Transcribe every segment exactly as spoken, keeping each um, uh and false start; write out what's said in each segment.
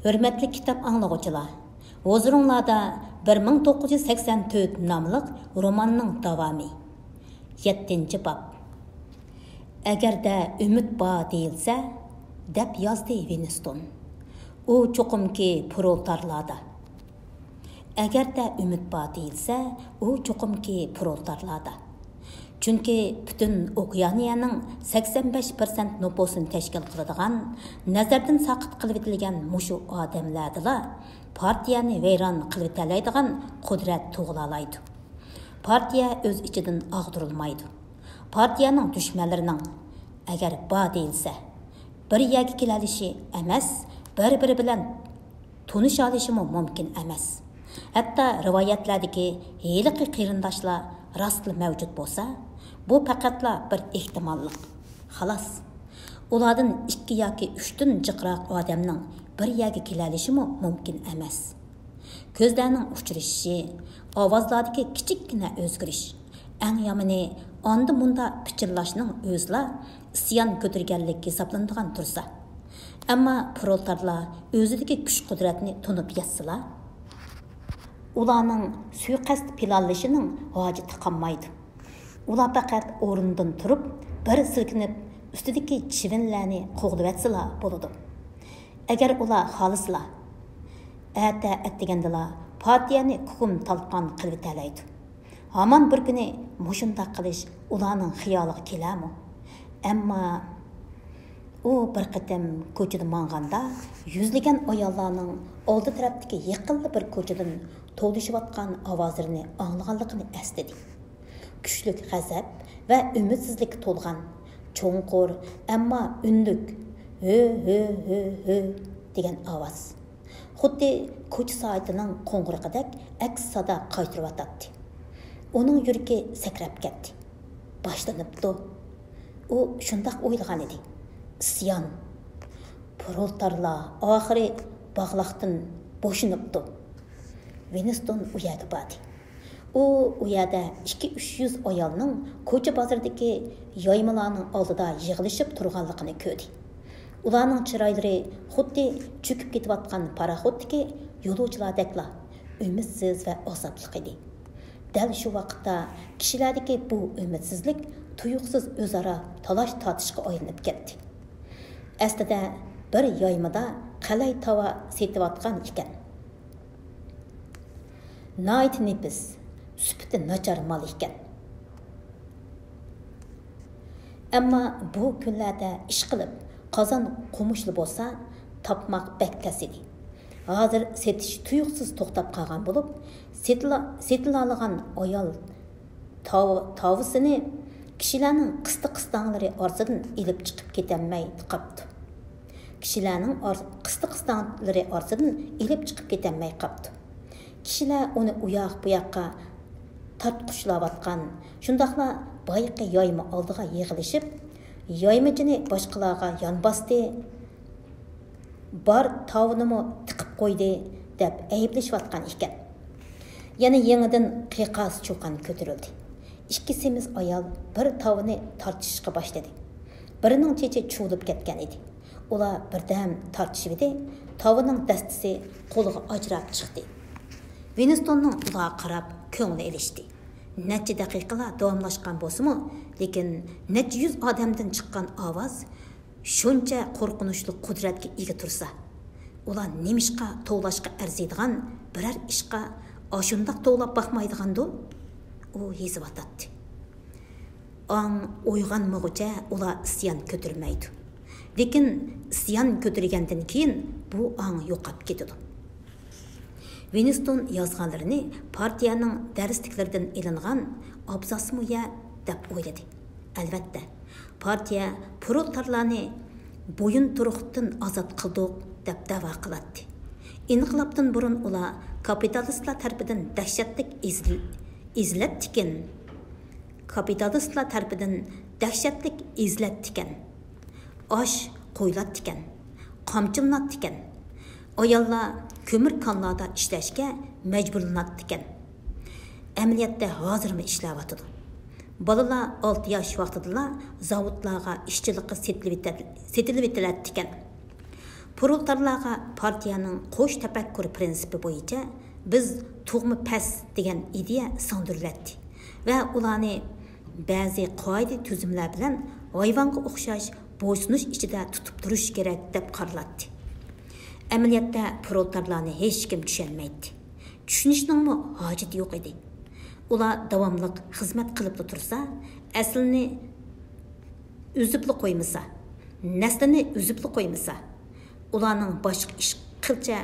ھۆرمەتلىك كىتاب ئاڭلىغۇچىلار، ھۇزۇرۇڭلاردا بىر مىڭ توققۇز يۈز سەكسەن تۆت ناملىق روماننىڭ داۋامى. يەتتىنچى باب. «ئەگەردە ئۈمىد بار دېيىلسە»، دەپ يازدى ۋىنستون. ئۇ چوقۇمكى پرولېتارلاردا. «ئەگەردە ئۈمىد بار دېيىلسە، ئۇ چوقۇمكى پرولېتارلاردا. چۈنكى پۈتۈن ئوكيانىيەنىڭ سەكسەن بەش پىرسەنت نوپۇسىنى تەشكىل قىلىدىغان، نەزەردىن ساقىت قىلىۋېتىلگەن مۇشۇ ئادەملەردىلا پارتىيەنى ۋەيران قىلىۋېتەلەيدىغان قۇدرەت تۇغۇلالايدۇ. پارتىيە ئۆز ئىچىدىن ئاغدۇرۇلمايدۇ. پارتىيەنىڭ دۈشمەنلىرىنىڭ، ئەگەر بار دېيىلسە، بىر يەرگە كېلەلىشى ئەمەس، بىر-بىرى بىلەن تونۇشالىشىمۇ مۇمكىن ئەمەس. ھەتتا رىۋايەتلەردىكى ھېلىقى قېرىنداشلار راستلا مەۋجۇت بولسا، بۇ پەقەتلا بىر ئېھتىماللىق. خالاس. ئۇلاردىن ئىككى ياكى ئۈچتىن جىقراق ئادەمنىڭ بىر يەرگە كېلەلىشىمۇ مۇمكىن ئەمەس. كۆزلەرنىڭ ئۇچرىشىشى، ئاۋازلاردىكى كىچىككىنە ئۆزگىرىش، ئەڭ يامىنى ئاندا-مۇندا پىچىرلاشنىڭ ئۆزىلا ئىسيان كۆتۈرگەنلىك ھېسابلىنىدىغان تۇرسا. ئەمما پرولېتارلار ئۆزىدىكى كۈچ-قۇدرەتنى تونۇپ يەتسىلا، ئۇلارنىڭ سۇيىقەست پىلانلىشىنىڭ ھاجىتى قالمايدۇ. ئۇلار پەقەت ئورنىدىن تۇرۇپ، بىر سىلكىنىپ، ئۈستىدىكى چىۋىنلەرنى قوغلىۋەتسىلا بولىدۇ. ئەگەر ئۇلار خالىسىلا، ئەتە ئەتىگەندىلا پارتىيەنى كۇكۇم تالقان قىلىۋېتەلەيدۇ. ھامان بىر كۈنى مۇشۇنداق قىلىش ئۇلارنىڭ خىيالىغا كېلەرمۇ؟ ئەمما ئۇ بىر قېتىم كوچىدا ماڭغاندا، يۈزلىگەن ئاياللارنىڭ ئالدى تەرەپتىكى يېقىنلا بىر كوچىدىن توۋلىشىۋاتقان ئاۋازلىرىنى ئاڭلىغانلىقىنى ئەسلىدى. كۈچلۈك غەزەپ ۋە ئۈمىدسىزلىككە تولغان، چوڭقۇر، ئەمما ئۈنلۈك «ھۆ، ھۆ، ھۆ، ھۆ» دېگەن ئاۋاز. خۇددى كوچا سائىتىنىڭ قوڭغۇرىقىدەك ئەكس سادا قايتۇرۇۋاتاتتى. ئۇنىڭ يۈرىكى سەكرەپ كەتتى. باشلىنىپتۇ. ئۇ شۇنداق ئويلىغان ئىدى. ئىسيان. پرولېتارلار ئاخىرى باغلاقتىن بوشىنىپتۇ. ۋىنستون ئۇ يەرگە باردى. ئۇ ئۇ يەردە ئىككى-ئۈچ يۈز ئايالنىڭ كوچا بازىرىدىكى يايمىلارنىڭ ئالدىدا يىغىلىشىپ تۇرغانلىقىنى كۆردى. ئۇلارنىڭ چىرايلىرى خۇددى چۆكۈپ كېتىۋاتقان پاراخوتتىكى يولۇچىلاردەكلا ئۈمىدسىز ۋە ئازابلىق ئىدى. دەل شۇ ۋاقىتتا كىشىلەردىكى بۇ ئۈمىدسىزلىك تۇيۇقسىز ئۆزئارا تالاش-تارتىشقا ئايلىنىپ كەتتى. ئەسلىدە بىر يايمىدا قەلەي تاۋا سېتىۋاتقان ئىكەن. ناھايىتى نېپىز، سۈپىتى ناچار مال ئىكەن. ئەمما بۇ كۈنلەردە ئىشقىلىپ قازان قومۇشلا بولسا تاپماق بەك تەس ئىدى. ھازىر سېتىش تۇيۇقسىز توختاپ قالغان بولۇپ، سېتىلا-، سېتىلالىغان ئايال تاۋ-، تاۋىسىنى كىشىلەرنىڭ قىستىق-قىستاڭلىرى ئارىسىدىن ئېلىپ چىقىپ كېتەلمەي قاپتۇ. كىشىلەرنىڭ ئار-، قىستىق-قىستاڭلىرى ئارىسىدىن ئېلىپ چىقىپ كېتەلمەي قاپتۇ. كىشىلەر ئۇنى ئۇياق-بۇياققا تارتقۇچلاۋاتقان، شۇنداقلا بايىقى يايما ئالدىغا يىغىلىشىپ، يايمىچىنى باشقىلارغا يان باستى، بار تاۋىنىمۇ تىقىپ قويدى، دەپ ئەيىبلىشىۋاتقان ئىكەن. يەنە يېڭىدىن قىيقاس-چۇقان كۆتۈرۈلدى. ئىككى سېمىز ئايال بىر تاۋىنى تارتىشىشقا باشلىدى. بىرىنىڭ چېچى چۇۋۇلۇپ كەتكەن ئىدى. ئۇلار بىردەم تارتىشىۋىدى، تاۋىنىڭ دەستىسى قولىغا ئاجراپ چىقتى. ۋىنستوننىڭ ئۇلارغا قاراپ كۆڭلى ئېلىشتى. نەچچە دەقىقىلا داۋاملاشقان بولسىمۇ، لېكىن نەچچە يۈز ئادەمدىن چىققان ئاۋاز شۇنچە قورقۇنچلۇق قۇدرەتكە ئىگە تۇرسا، ئۇلار نېمىشقا توۋلاشقا ئەرزىيدىغان بىرەر ئىشقا ئاشۇنداق توۋلاپ باقمايدىغاندۇ؟ ئۇ يېزىۋاتاتتى. ئاڭ ئويغانمىغۇچە ئۇلار ئىسيان كۆتۈرمەيدۇ. لېكىن ئىسيان كۆتۈرگەندىن كېيىن بۇ ئاڭ يوقاپ كېتىدۇ. ۋىنستون يازغانلىرىنى پارتىيەنىڭ دەرسلىكلىرىدىن ئېلىنغان ئابزاسمۇ يە دەپ ئويلىدى. ئەلۋەتتە، پارتىيە پرولېتارلارنى بويۇنتۇرۇقتىن ئازاد قىلدۇق دەپ دەۋا قىلاتتى. ئىنقىلابتىن بۇرۇن ئۇلار كاپىتالىستلار تەرىپىدىن دەھشەتلىك ئېزىل-، ئېزىلەتتىكەن. كاپىتالىستلار تەرىپىدىن دەھشەتلىك ئېزىلەتتىكەن. ئاش قويۇلاتتىكەن. قامچىلىناتتىكەن. ئاياللار كۆمۈر كانلاردا ئىشلەشكە مەجبۇرلىناتتىكەن. ئەمەلىيەتتە ھازىرمۇ ئىشلەۋاتىدۇ. بالىلار ئالتە ياش ۋاقتىدىلا زاۋۇتلارغا ئىشچىلىققا سېتىلىۋېتە-، سېتىلىۋېتىلەتتىكەن. پرولېتارلارغا پارتىيەنىڭ قوش تەپەككۇر پىرىنسىپى بويىچە بىز تۇغما پەس دېگەن ئىدىيە سىڭدۈرۈلەتتى ۋە ئۇلارنى بەزى قائىدە تۈزۈملەر بىلەن ھايۋانغا ئوخشاش بويسۇنۇش ئىچىدە تۇتۇپ تۇرۇش كېرەك دەپ قارىلاتتى. ئەمەلىيەتتە پرولېتارلارنى ھېچكىم چۈشەنمەيتتى. چۈشىنىشنىڭمۇ ھاجىتى يوق ئىدى. ئۇلار داۋاملىق خىزمەت قىلىپلا تۇرسا، ئەسلىنى ئۈزۈپلا قويمىسا، نەسلىنى ئۈزۈپلا قويمىسا، ئۇلارنىڭ باشقا ئىش قىلچە،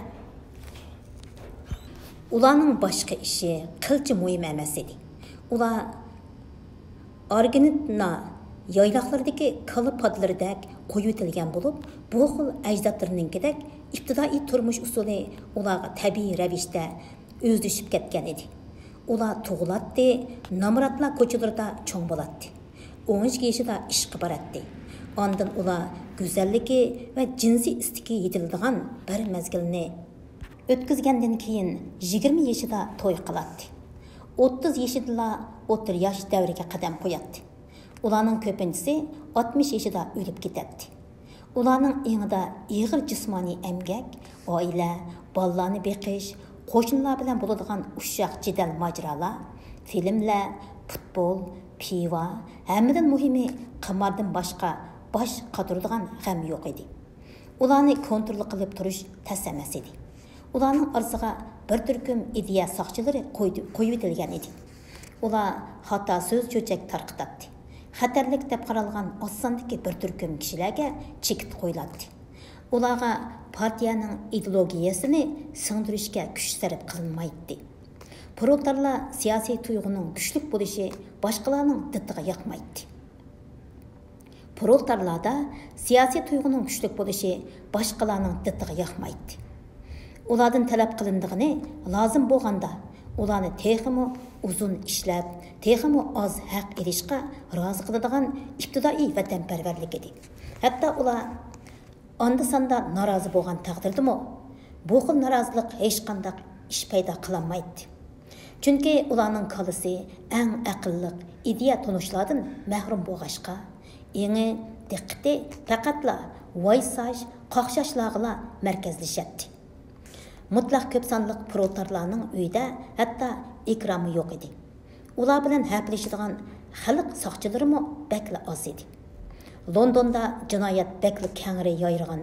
ئۇلارنىڭ باشقا ئىشى قىلچە مۇھىم ئەمەس ئىدى. ئۇلار ئارگېنتىنا يايلاقلىرىدىكى كالا پادىلىرىدەك قويۇۋېتىلگەن بولۇپ، بۇ خىل ئەجدادلىرىنىڭكىدەك ئىپتىدائىي تۇرمۇش ئۇسۇلى ئۇلارغا تەبىئىي رەۋىشتە ئۆزلىشىپ كەتكەن ئىدى. ئۇلار تۇغۇلاتتى، نامراتلار كوچىلىرىدا چوڭ بولاتتى. ئون ئىككى يېشىدا ئىشقا باراتتى. ئاندىن ئۇلار گۈزەللىكى ۋە جىنسىي ئىستىكى يېتىلىدىغان بىر مەزگىلنى ئۆتكۈزگەندىن كېيىن، يىگىرمە يېشىدا توي قىلاتتى. ئوتتۇز يېشىدىلا ئوتتۇرا ياش دەۋرىگە قەدەم قوياتتى. ئۇلارنىڭ كۆپىنچىسى ئاتمىش يېشىدا ئۆلۈپ كېتەتتى. ئۇلارنىڭ ئېڭىدا ئېغىر جىسمانىي ئەمگەك، ئائىلە، بالىلارنى بېقىش، قوشنىلار بىلەن بولىدىغان ئۇششاق جېدەل ماجىرالار، فىلىملەر، پۇتبول، پىۋا، ھەممىدىن مۇھىمى قىماردىن باشقا باش قاتۇرىدىغان غەم يوق ئىدى. ئۇلارنى كونترول قىلىپ تۇرۇش تەس ئەمەس ئىدى. ئۇلارنىڭ ئارىسىغا بىر تۈركۈم ئىدىيە ساقچىلىرى قويدى-، قويۇۋېتىلگەن ئىدى. ئۇلار خاتا سۆز چۆچەك تارقىتاتتى. خەتەرلىك دەپ قارالغان ئاز ساندىكى بىر تۈركۈم كىشىلەرگە چېكىت قويۇلاتتى. ئۇلارغا پارتىيەنىڭ ئىدېئولوگىيەسىنى سىڭدۈرۈشكە كۈچ سەرپ قىلىنمايتتى. پرولېتارلار سىياسىي تۇيغۇنىڭ كۈچلۈك بولۇشى باشقىلارنىڭ دىتىغا ياقمايتتى. پرولېتارلاردا سىياسىي تۇيغۇنىڭ كۈچلۈك بولۇشى باشقىلارنىڭ دىتىغا ياقمايتتى. ئۇلاردىن تەلەپ قىلىنىدىغىنى، لازىم بولغاندا ئۇلارنى تېخىمۇ ئۇزۇن ئىشلەپ، تېخىمۇ ئاز ھەق ئېلىشقا رازى قىلىدىغان ئىپتىدائىي ۋەتەنپەرۋەرلىك ئىدى. ھەتتا ئۇلار ئاندا-ساندا نارازى بولغان تەقدىردىمۇ، بۇ خىل نارازىلىق ھېچقانداق ئىش پەيدا قىلالمايتتى. چۈنكى ئۇلارنىڭ كاللىسى ئەڭ ئەقىللىق ئىدىيە تونۇشلاردىن مەھرۇم بولغاچقا، ئېڭى، دىققىتى پەقەتلا ۋايساش، قاقشاشلارغىلا مەركەزلىشەتتى. مۇتلەق كۆپ سانلىق پرولېتارلارنىڭ ئۆيىدە ھەتتا ئېكرانمۇ يوق ئىدى. ئۇلار بىلەن ھەپىلىشىدىغان خەلق ساقچىلىرىمۇ بەكلا ئاز ئىدى. لوندوندا جىنايەت بەكلا كەڭرى يايرىغان،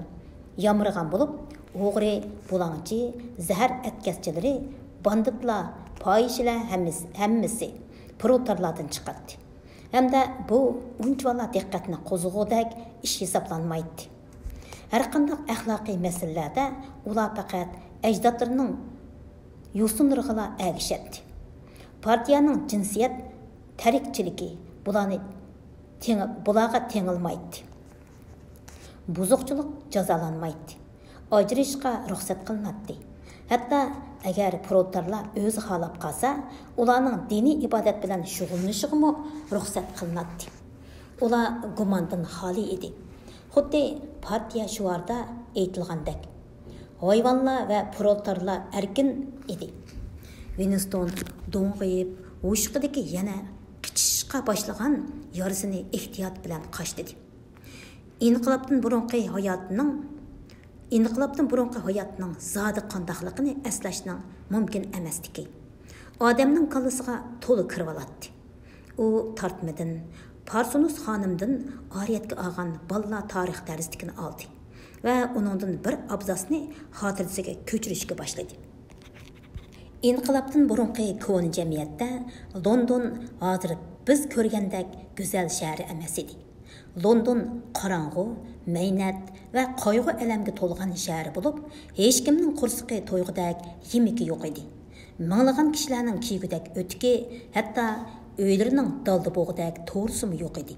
يامرىغان بولۇپ، ئوغرى، بۇلاڭچى، زەھەر ئەتكەسچىلىرى، باندىتلار، پاھىشىلەر ھەممىسى، ھەممىسى پرولېتارلاردىن چىقاتتى. ھەمدە بۇ ئۇنچىۋالا دىققەتنى قوزغىغۇدەك ئىش ھېسابلانمايتتى. ھەرقانداق ئەخلاقىي مەسىلىلەردە ئۇلار پەقەت ئەجدادلىرىنىڭ يوسۇنلىرىغىلا ئەگىشەتتى. پارتىيەنىڭ جىنسىيەت تەركچىلىكى بۇلارنى تېڭى-، بۇلارغا تېڭىلمايتتى. بۇزۇقچىلىق جازالانمايتتى. ئاجرىشىشقا رۇخسەت قىلىناتتى. ھەتتا ئەگەر پرولېتارلار ئۆزى خالاپ قالسا، ئۇلارنىڭ دىنىي ئىبادەت بىلەن شۇغۇللىنىشىغىمۇ رۇخسەت قىلىناتتى. ئۇلار گۇماندىن خالىي ئىدى. خۇددى پارتىيە شوئارىدا ئېيتىلغاندەك، ھايۋانلار ۋە پرولېتارلار ئەركىن ئىدى. ۋىنستون دوڭغىيىپ، ھوشۇقىدىكى يەنە قىچىشىشقا باشلىغان يارىسىنى ئېھتىيات بىلەن قاشلىدى. ئىنقىلابتىن بۇرۇنقى ھاياتىنىڭ، ئىنقىلابتىن بۇرۇنقى ھاياتىنىڭ زادى قانداقلىقىنى ئەسلەشنىڭ مۇمكىن ئەمەسلىكى، ئادەمنىڭ كاللىسىغا تولا كىرىۋالاتتى. ئۇ تارتمىدىن، پارسونۇس خانىمدىن ئارىيەتكە ئالغان بالىلار تارىخ دەرسلىكىنى ئالدى ۋە ئۇنىڭدىن بىر ئابزاسنى خاتىرىسىگە كۆچۈرۈشكە باشلىدى. ئىنقىلابتىن بۇرۇنقى كونا جەمئىيەتتە لوندون ھازىر بىز كۆرگەندەك گۈزەل شەھەر ئەمەس ئىدى. لوندون قاراڭغۇ، مەينەت ۋە قايغۇ-ئەلەمگە تولغان شەھەر بولۇپ، ھېچكىمنىڭ قورسىقى تويغۇدەك يېمىكى يوق ئىدى. مىڭلىغان كىشىلەرنىڭ كىيگۈدەك ئۆتۈكى، ھەتتا ئۆيلىرىنىڭ دالدا بوغىدەك تورۇسىمۇ يوق ئىدى.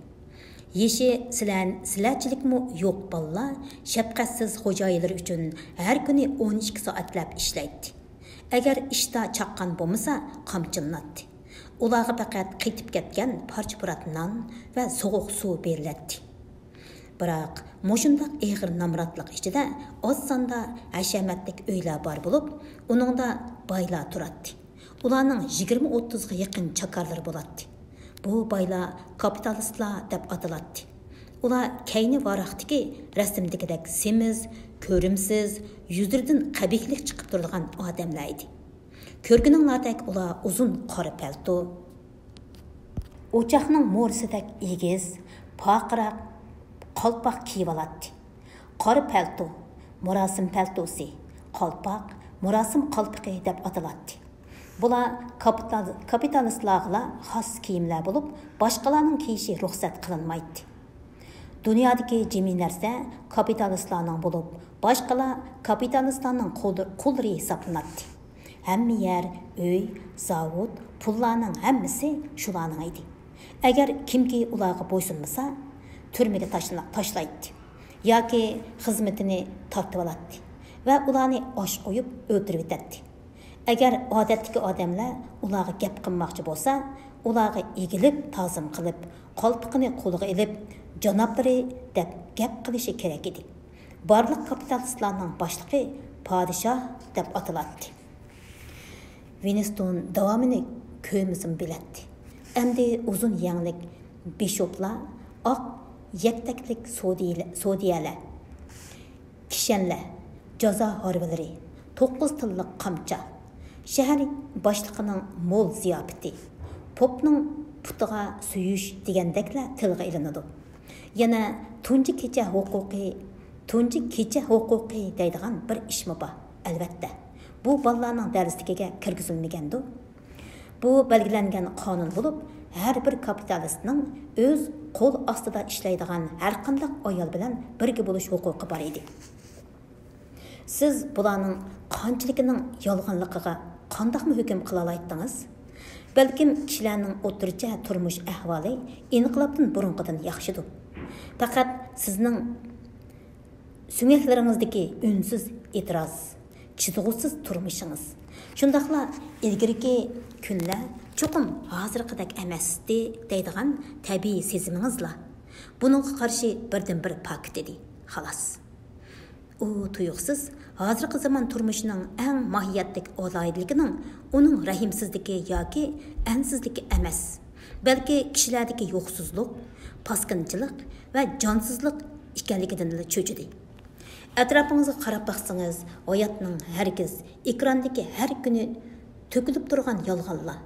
يېشى سىلەر-، سىلەرچىلىكمۇ يوق بالىلار شەپقەتسىز خوجايىنلىرى ئۈچۈن ھەر كۈنى ئون ئىككى سائەتلەپ ئىشلەيتتى. ئەگەر ئىشتا چاققان بولمىسا، قامچىلىناتتى. ئۇلارغا پەقەت قېتىپ كەتكەن پارچە-پۇرات نان ۋە سوغۇق سۇ بېرىلەتتى. بىراق، مۇشۇنداق ئېغىر نامراتلىق ئىچىدە ئاز ساندا ھەشەمەتلىك ئۆيلەر بار بولۇپ، ئۇنىڭدا بايلار تۇراتتى. ئۇلارنىڭ يىگىرمە ئوتتۇزغا يېقىن چاكارلىرى بولاتتى. بۇ بايلار كاپىتالىستلار دەپ ئاتىلاتتى. ئۇلار كەينى ۋاراقتىكى رەسىمدىكىدەك سېمىز، كۆرۈمسىز، يۈزلىرىدىن قەبىھلىك چىقىپ تۇرىدىغان ئادەملەر ئىدى. كۆرگىنىڭلاردەك ئۇلار ئۇزۇن قارا پەلتو، ئوچاقنىڭ مورىسىدەك ئېگىز، پارقىراق قالپاق كىيىۋالاتتى. قارا پەلتو، مۇراسىم پەلتوسى، قالپاق، مۇراسىم قالپىقى دەپ ئاتىلاتتى. بۇلار كاپىتال-، كاپىتالىستلارغىلا خاس كىيىملەر بولۇپ، باشقىلارنىڭ كىيىشى رۇخسەت قىلىنمايتتى. دۇنيادىكى جىمى نەرسە كاپىتالىستلارنىڭ بولۇپ، باشقىلار كاپىتالىستلارنىڭ قۇل-، قۇللىرى ھېسابلىناتتى. ھەممە يەر، ئۆي، زاۋۇت، پۇللارنىڭ ھەممىسى شۇلارنىڭ ئىدى. ئەگەر كىمكى ئۇلارغا بويسۇنمىسا، تۈرمىگە تاشلا-، تاشلايتتى ياكى خىزمىتىنى تارتىۋالاتتى ۋە ئۇلارنى ئاش قويۇپ ئۆلتۈرۈۋېتەتتى. ئەگەر ئادەتتىكى ئادەملەر ئۇلارغا گەپ قىلماقچى بولسا، ئۇلارغا ئېگىلىپ تازىم قىلىپ، قالپىقىنى قولىغا ئېلىپ، «جانابلىرى» دەپ گەپ قىلىشى كېرەك ئىدى. بارلىق كاپىتالىستلارنىڭ باشلىقى پادىشاھ دەپ ئاتىلاتتى. ۋىنستون داۋامىنى كۆرمىسىمۇ بىلەتتى. ئەمدى ئۇزۇن يەڭلىك بىشوپلار، ئاق يەكتەكلىك سودىيەلە-، سودىيەلەر، كىشەنلەر، جازا ھارۋىلىرى، توققۇز تىللىق قامچا، شەھەر باشلىقىنىڭ مول زىياپىتى، پوپنىڭ پۇتىغا سۆيۈش دېگەندەكلەر تىلغا ئېلىنىدۇ. يەنە تۇنجى كېچە ھوقۇقى، تۇنجى كېچە ھوقۇقى دەيدىغان بىر ئىشمۇ بار. ئەلۋەتتە، بۇ بالىلارنىڭ دەرسلىكىگە كىرگۈزۈلمىگەندۇ؟ بۇ بەلگىلەنگەن قانۇن بولۇپ، ھەر بىر كاپىتالىستنىڭ ئۆز قول ئاستىدا ئىشلەيدىغان ھەرقانداق ئايال بىلەن بىرگە بولۇش ھوقۇقى بار ئىدى. سىز بۇلارنىڭ قانچىلىكىنىڭ يالغانلىقىغا قانداقمۇ ھۆكۈم قىلالايتتىڭىز؟ بەلكىم كىشىلەرنىڭ ئوتتۇرىچە تۇرمۇش ئەھۋالى ئىنقىلابتىن بۇرۇنقىدىن ياخشىدۇ. پەقەت سىزنىڭ سۆڭەكلىرىڭىزدىكى ئۈنسىز ئېتىراز، چىدىغۇسىز تۇرمۇشىڭىز، شۇنداقلا ئىلگىرىكى كۈنلەر چوقۇم ھازىرقىدەك ئەمەستى دەيدىغان تەبىئىي سېزىمىڭىزلا بۇنىڭغا قارشى بىردىنبىر پاكىت ئىدى، خالاس. ئۇ تۇيۇقسىز ھازىرقى زامان تۇرمۇشىنىڭ ئەڭ ماھىيەتلىك ئالاھىدىلىكىنىڭ ئۇنىڭ رەھىمسىزلىكى ياكى ئەنسىزلىكى ئەمەس، بەلكى كىشىلەردىكى يوقسۇزلۇق، پاسكىنىچىلىق ۋە جانسىزلىق ئىكەنلىكىدىنلا چۆچۈدى. ئەتراپىڭىزغا قاراپ باقسىڭىز، ھاياتنىڭ ھەرگىز ئېكراندىكى ھەر كۈنى تۆكۈلۈپ تۇرغان يالغانلار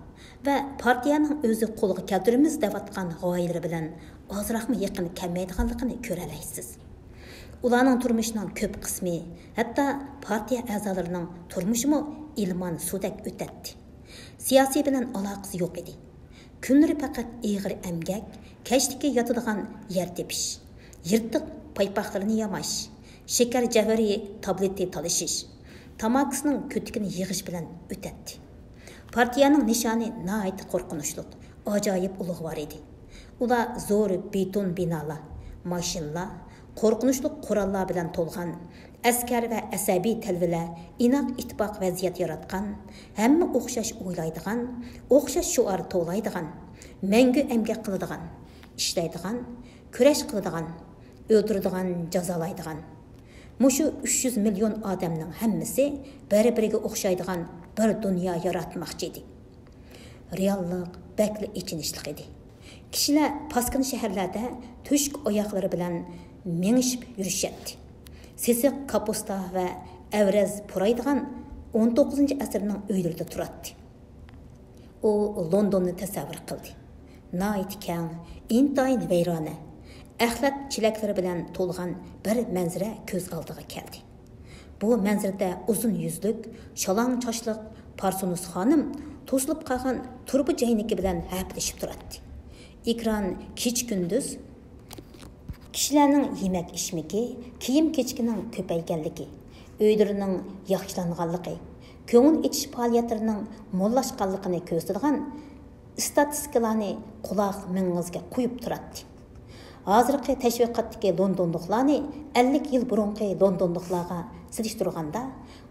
ۋە پارتىيەنىڭ ئۆزى قولغا كەلتۈرىمىز دەۋاتقان غايىلىرى بىلەن ئازراقمۇ يېقىن كەلمەيدىغانلىقىنى كۆرەلەيسىز. ئۇلارنىڭ تۇرمۇشىنىڭ كۆپ قىسمى ھەتتا پارتىيە ئەزالىرىنىڭ تۇرمۇشىمۇ ئىلمان سۇدەك ئۆتەتتى. سىياسىي بىلەن ئالاقىسى يوق ئىدى. كۈنلىرى پەقەت ئېغىر ئەمگەك، كەچلىكى ياتىدىغان يەر تېپىش، يىرتىق پايپاقلىرىنى ياماش، شېكەر جەۋھىرى تابلېتى تالىشىش، تاماكىسىنىڭ كۆتۈكىنى يىغىش بىلەن ئۆتەتتى. پارتىيەنىڭ نىشانى ناھايىتى قورقۇنچلۇق، ئاجايىپ ئۇلۇغۋار ئىدى. ئۇلار زور بېتون بىنالار، ماشىنىلار، قورقۇنچلۇق قوراللار بىلەن تولغان، ئەسكەر ۋە ئەسەبىي تەلۋىلەر ئىناق ئىتتىپاق ۋەزىيەت ياراتقان، ھەممە ئوخشاش ئويلايدىغان، ئوخشاش شوئار توۋلايدىغان، مەڭگۈ ئەمگەك قىلىدىغان، ئىشلەيدىغان، كۈرەش قىلىدىغان، ئۆلتۈرىدىغان، جازالايدىغان. مۇشۇ ئۈچ يۈز مىليون ئادەمنىڭ ھەممىسى بىر-بىرىگە ئوخشايدىغان بىر دۇنيا ياراتماقچى ئىدى. رېئاللىق بەكلا ئېچىنىشلىق ئىدى. كىشىلەر پاسكىنا شەھەرلەردە تۆشۈك ئاياغلىرى بىلەن مېڭىشىپ يۈرۈشەتتى. سېسىق كاپۇستا ۋە ئەۋرەز پۇرايدىغان ئون توققۇزىنچى ئەسىرنىڭ ئۆيلىرىدە تۇراتتى. ئۇ لوندوننى تەسەۋۋۇر قىلدى. ناھايىتى كەڭ، ئىنتايىن ۋەيرانە، ئەخلەت چېلەكلىرى بىلەن تولغان بىر مەنزىرە كۆز ئالدىغا كەلدى. بۇ مەنزىرىدە ئۇزۇن يۈزلۈك، شالاڭ چاچلىق پارسونۇس خانىم توسۇلۇپ قالغان تۇرۇبا جەينىكى بىلەن ھەپىلىشىپ تۇراتتى. ئېكران كېچە-كۈندۈز كىشىلەرنىڭ يېمەك-ئىچمىكى، كىيىم-كېچىكىنىڭ كۆپەيگەنلىكى، ئۆيلىرىنىڭ ياخشىلانغانلىقى، كۆڭۈل ئېچىش پائالىيەتلىرىنىڭ موللاشقانلىقىنى كۆرسىتىدىغان ئىستاتىستىكىلارنى قۇلاق مېڭىڭىزگە قۇيۇپ تۇراتتى. ھازىرقى تەشۋىقاتتىكى لوندونلۇقلارنى ئەللىك يىل بۇرۇنقى لوندونلۇقلارغا سېلىشتۇرغاندا،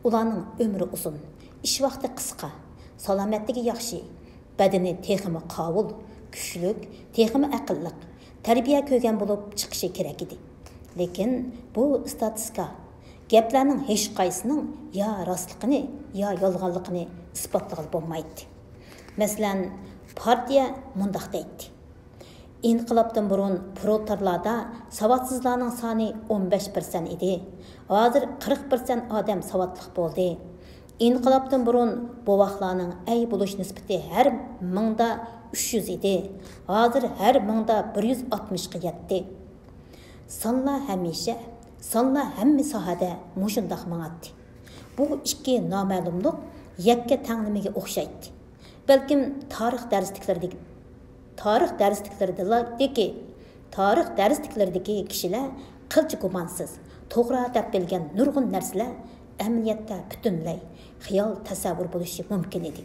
ئۇلارنىڭ ئۆمرى ئۇزۇن، ئىش ۋاقتى قىسقا، سالامەتلىكى ياخشى، بەدىنى تېخىمۇ قاۋۇل، كۈچلۈك، تېخىمۇ ئەقىللىق، تەربىيە كۆرگەن بولۇپ چىقىشى كېرەك ئىدى. لېكىن بۇ ئىستاتىستىكا گەپلەرنىڭ ھېچقايسىنىڭ يا راستلىقىنى، يا يالغانلىقىنى ئىسپاتلىغىلى بولمايتتى. مەسىلەن، پارتىيە مۇنداق دەيتتى: ئىنقىلابتىن بۇرۇن پرولېتارلاردا ساۋاتسىزلارنىڭ سانى ئون بەش پىرسەنت ئىدى. ھازىر قىرىق پىرسەنت ئادەم ساۋاتلىق بولدى. ئىنقىلابتىن بۇرۇن بوۋاقلارنىڭ ئەي بولۇش نىسبىتى ھەر مىڭدا ئۈچ يۈز ئىدى. ھازىر ھەر مىڭدا بىر يۈز ئاتمىشقا يەتتى. سانلار ھەمىشە، سانلار ھەممە ساھەدە مۇشۇنداق ماڭاتتى. بۇ ئىككى نامەلۇملۇق يەككە تەڭلىمىگە ئوخشايتتى. بەلكىم تارىخ دەرسلىكلىرىدىكى، تارىخ دەرسلىكلىرىدىكى، تارىخ دەرسلىكلىرىدىكى كىشىلەر قىلچە گۇمانسىز، توغرا دەپ بىلگەن نۇرغۇن نەرسىلەر ئەمەلىيەتتە پۈتۈنلەي خىيال تەسەۋۋۇر بولۇشى مۇمكىن ئىدى.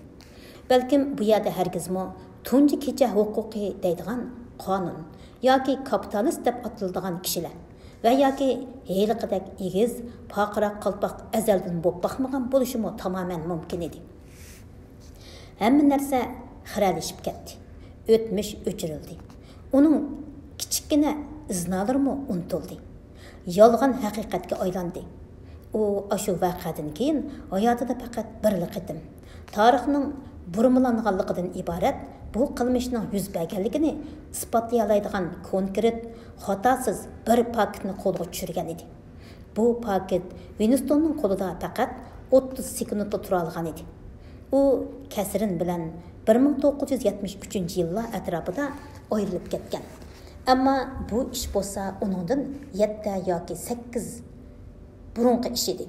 بەلكىم بۇ يەردە ھەرگىزمۇ تۇنجى كېچە ھوقۇقى دەيدىغان قانۇن ياكى كاپىتالىست دەپ ئاتىلىدىغان كىشىلەر ۋە ياكى ھېلىقىدەك ئېگىز، پارقىراق قالپاق ئەزەلدىن بولۇپ باقمىغان بولۇشىمۇ تامامەن مۇمكىن ئىدى. ھەممە نەرسە خىرەلىشىپ كەتتى. ئۆتمۈش ئۆچۈرۈلدى. ئۇنىڭ كىچىككىنە ئىزنالىرىمۇ ئۇنتۇلدى. يالغان ھەقىقەتكە ئايلاندى. ئۇ ئاشۇ ۋەقەدىن كېيىن ھاياتىدا پەقەت بىرلا قېتىم تارىخنىڭ بۇرمىلانغانلىقىدىن ئىبارەت بۇ قىلمىشنىڭ يۈز بەرگەنلىكىنى ئىسپاتلىيالايدىغان كونكرېت، خاتاسىز بىر پاكىتنى قولغا چۈشۈرگەن ئىدى. بۇ پاكىت ۋىنستوننىڭ قولىدا پەقەت ئوتتۇز سېكۇنتلا تۇرالىغان ئىدى. ئۇ كەسرىن بىلەن بىر مىڭ توققۇز يۈز يەتمىش ئۈچىنچى يىللار ئەتراپىدا ئايرىلىپ كەتكەن. ئەمما بۇ ئىش بولسا ئۇنىڭدىن يەتتە ياكى سەككىز بۇرۇنقى ئىش ئىدى.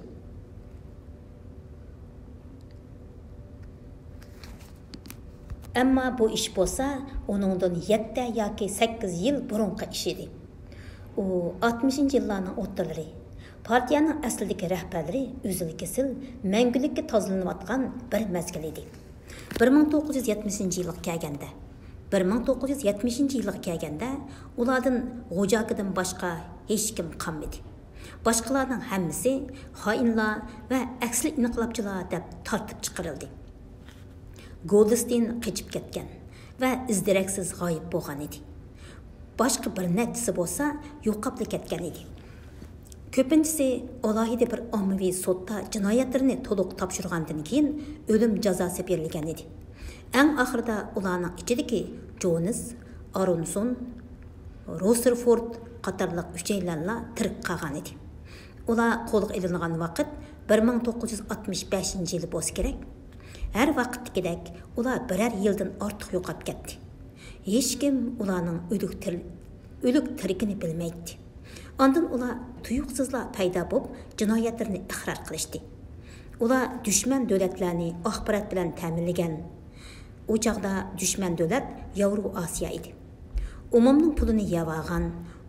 ئەمما بۇ ئىش بولسا ئۇنىڭدىن يەتتە ياكى سەككىز يىل بۇرۇنقى ئىش ئىدى. ئۇ ئاتمىشىنچى يىللارنىڭ ئوتتۇرىلىرى پارتىيەنىڭ ئەسلىدىكى رەھبەرلىرى ئۈزۈل-كېسىل مەڭگۈلۈككە تازىلىنىۋاتقان بىر مەزگىل ئىدى. بىر مىڭ توققۇز يۈز يەتمىشىنچى يىلغا كەلگەندە، بىر مىڭ توققۇز يۈز يەتمىشىنچى يىلغا كەلگەندە، ئۇلاردىن غوجاكىدىن باشقا ھېچكىم قالمىدى. باشقىلارنىڭ ھەممىسى خائىنلار ۋە ئەكسىل ئىنقىلابچىلار دەپ تارتىپ چىقىرىلدى. گولدستېين قېچىپ كەتكەن ۋە ئىز-دېرەكسىز غايىب بولغان ئىدى. باشقا بىر نەچچىسى بولسا يوقاپلا كەتكەن ئىدى. كۆپىنچىسى ئالاھىدە بىر ئاممىۋى سوتتا جىنايەتلىرىنى تولۇق تاپشۇرغاندىن كېيىن ئۆلۈم جازاسى بېرىلگەن ئىدى. ئەڭ ئاخىرىدا ئۇلارنىڭ ئىچىدىكى جونس، ئارونسون، روسېرفورد قاتارلىق ئۈچەيلەنلا تىرىك قالغان ئىدى. ئۇلار قولغا ئېلىنغان ۋاقىت بىر مىڭ توققۇز يۈز ئاتمىش بەشىنچى يىل بولسا كېرەك. ھەر ۋاقىتتىكىدەك ئۇلار بىرەر يىلدىن ئارتۇق يوقاپ كەتتى. ھېچكىم ئۇلارنىڭ ئۆلۈك تىر-، ئۆلۈك تىرىكىنى بىلمەيتتى. ئاندىن ئۇلار تۇيۇقسىزلا پەيدا بولۇپ، جىنايەتلىرىنى ئىقرار قىلىشتى. ئۇلار دۈشمەن دۆلەتلەرنى ئاخبارات بىلەن تەمىنلىگەن. ئۇ چاغدا دۈشمەن دۆلەت ياۋرو ئاسىيا ئىدى. ئومۇمنىڭ پۇلىنى يەۋالغان،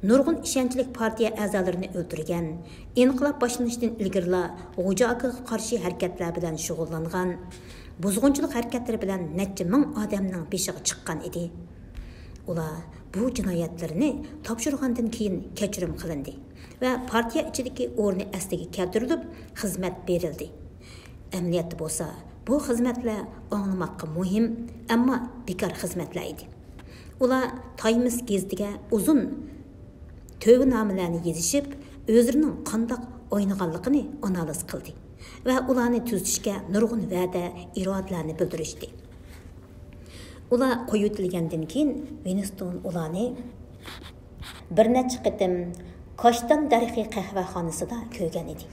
نۇرغۇن ئىشەنچلىك پارتىيە ئەزالىرىنى ئۆلتۈرگەن، ئىنقىلاب باشلىنىشتىن ئىلگىرىلا غوجاكىغا قارشى ھەرىكەتلەر بىلەن شۇغۇللانغان، بۇزغۇنچىلىق ھەرىكەتلىرى بىلەن نەچچە مىڭ ئادەمنىڭ بېشىغا چىققان ئىدى. ئۇلار بۇ جىنايەتلىرىنى تاپشۇرغاندىن كېيىن كەچۈرۈم قىلىندى ۋە پارتىيە ئىچىدىكى ئورنى ئەسلىگە كەلتۈرۈلۈپ، خىزمەت بېرىلدى. ئەمەلىيەتتە بولسا، بۇ خىزمەتلەر ئاڭلىماققا مۇھىم، ئەمما بىكار خىزمەتلەر ئىدى. ئۇلار تايمس گېزىتىگە ئۇزۇن تۆۋىنامىلەرنى يېزىشىپ، ئۆزلىرىنىڭ قانداق ئوينىغانلىقىنى ئانالىز قىلدى ۋە ئۇلارنى تۈزىتىشكە نۇرغۇن ۋەدە، ئىرادىلەرنى بىلدۈرۈشتى. ئۇلار قويۇۋېتىلگەندىن كېيىن، ۋىنستون ئۇلارنى بىر نەچچە قېتىم كاشتان دەرىخى قەھۋەخانىسىدا كۆرگەن ئىدى.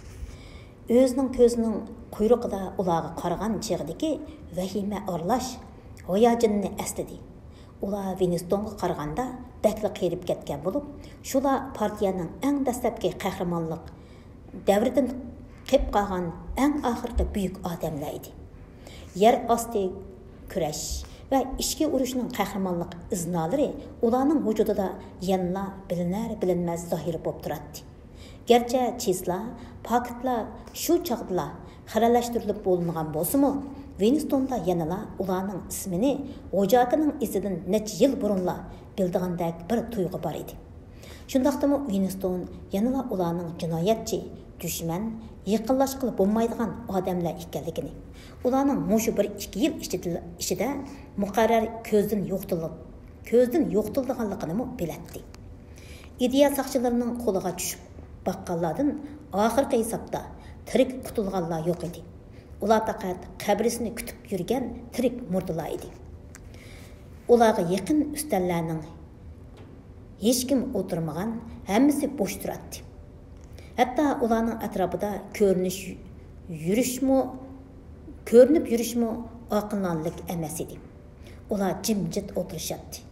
ئۆزىنىڭ كۆزىنىڭ قۇيرۇقىدا ئۇلارغا قارىغان چېغىدىكى ۋەھىمە ئارىلاش ھاياجىنىنى ئەسلىدى. ئۇلار ۋىنستونغا قارىغاندا بەكلا قېرىپ كەتكەن بولۇپ، شۇلار پارتىيەنىڭ ئەڭ دەسلەپكى قەھرىمانلىق دەۋرىدىن قېلىپ قالغان ئەڭ ئاخىرقى بۈيۈك ئادەملەر ئىدى. يەر ئاستى كۈرەش ۋە ئىچكى ئۇرۇشنىڭ قەھرىمانلىق ئىزنالىرى ئۇلارنىڭ ۋۇجۇدىدا يەنىلا بىلىنەر-بىلىنمەس زاھىر بولۇپ تۇراتتى. گەرچە چىسلا، پاكىتلار شۇ چاغدىلا خىرەلەشتۈرۈلۈپ بولۇنغان بولسىمۇ، ۋىنستوندا يەنىلا ئۇلارنىڭ ئىسمىنى غوجاكىنىڭ ئىزىدىن نەچچە يىل بۇرۇنلا بىلىدىغاندەك بىر تۇيغۇ بار ئىدى. شۇنداقتىمۇ ۋىنستون يەنىلا ئۇلارنىڭ جىنايەتچى، دۈشمەن، يېقىنلاشقىلى بولمايدىغان ئادەملەر ئىكەنلىكىنى، ئۇلارنىڭ مۇشۇ بىر ئىككى يىل ئىچىدىلا-، ئىچىدە مۇقەررەر كۆزدىن يوقىتىلىپ، كۆزدىن يوقىتىلىدىغانلىقىنىمۇ بىلەتتى. ئىدىيە ساقچىلىرىنىڭ قولىغا چۈشۈپ باققانلاردىن ئاخىرقى ھېسابتا تىرىك قۇتۇلغانلار يوق ئىدى. ئۇلار پەقەت قەبرىسىنى كۈتۈپ يۈرگەن تىرىك مۇردىلار ئىدى. ئۇلارغا يېقىن ئۈستەللەرنىڭ ھېچكىم ئولتۇرمىغان، ھەممىسى بوش تۇراتتى. ھەتتا ئۇلارنىڭ ئەتراپىدا كۆرۈنۈش يۈرۈشمۇ، كۆرۈنۈپ يۈرۈشمۇ ئاقىلانىلىك ئەمەس ئىدى. ئۇلار جىمجىت ئولتۇرۇشاتتى.